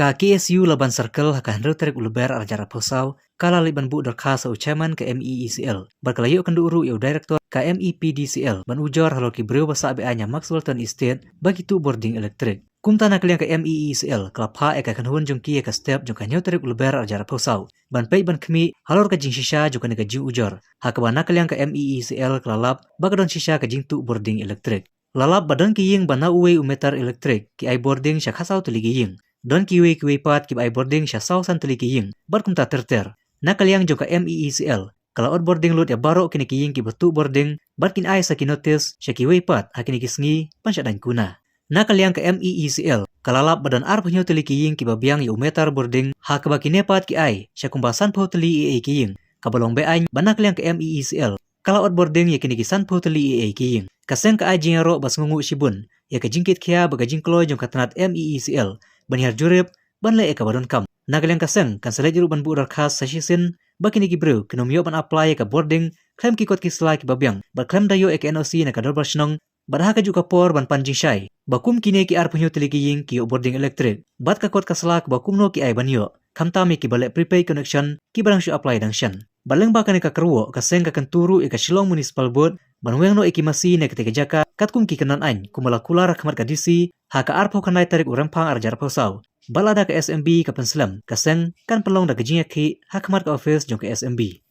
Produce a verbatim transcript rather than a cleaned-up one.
Ka K S U Laban Circle ha ka hynriew tarik u Lber arhajar arphew saw ka la leit ban buh dorkhas ha u chairman ka M E E C L bad ka la ïoh kynduh ruh ïa u director ka M E P D C L ban ujor halor ki briew ba sah be-aiñ ha Maxwellton Estate ba ki tuh bording elektrik. Kumta na ka liang ka M E E C L ka la phah ïa ka kynhun jong ki ïa ka step jong ka hynñiew tarik u Lber arhajar arphew saw ban peit ban khmih halor ka jingshisha jong kane ka jingujor, ha kaba na ka liang ka M E E C L ka la lap ba ka don shisha ka jingtuh bording elektrik. La lap ba don ki ïing ba na uwei u meter elektrik ki ai bording sha khatsaw tylli ki ïing. Don kiwei kiwei pat kiba ai bording sha saw san tylli ki ïing bad kumta ter ter. Na ka liang jong ka M E E C L ka la ot bording lut ïa baroh kine ki ïing kiba tuh bording bad kin ai sa ki notis sha kiwei pat ha kine ki sngi ban shah daiñ kuna. Na ka liang ka M E E C L ka la lap ba don arphew hynñiew tylli ki ïing kiba biang ïa u meter bording, ha kaba kine pat ki ai sha kumba sanphew tylli ei ei ki ïing, kaba long be-aiñ ba na ka liang ka M E E C L ka la ot bording ïa kine ki sanphew tylli ei ei ki ïing. Ka seng ka ai jingïaroh ba sngewnguh shibun ïa ka jingkitkhia bad ka jingkloi jong ka tnat M E E C L ban hiar jurip ban leh ïa kaba donkam. Na ka liang ka seng kan sa leit ruh ban buh dorkhas sa shisien ba kine ki briew kin ym ïoh ban apply ïa ka bording khlem ki kot ki sla kiba biang bad khlem da ïoh ïa ka N O C na ka dorbar shnong, bad ha kajuh ka por ban pan jingshai ba kum kine ki arphew hynñiew tylli ki ïing ki ïoh bording elektrik bad ka kot ka sla kaba kumno ki ai ban ïoh, khamtam ïa kiba leh prepaid connection kiba dang shu apply dang shen. Bad lyngba kane ka kyrwoh ka seng ka kyntu ruh ïa ka Shillong Municipal Board ban weng noh ïa ki masi na katei ka jaka katkum ki kyndan aiñ kumba la kular ha khmat ka D C ha ka arphew khyndai tarik u Rymphang arhajar arphew saw. Bad lada ka S M B ka pynslem, ka seng kan pynlong da ka jingïakhih ha khmat ka office jong ka S M B.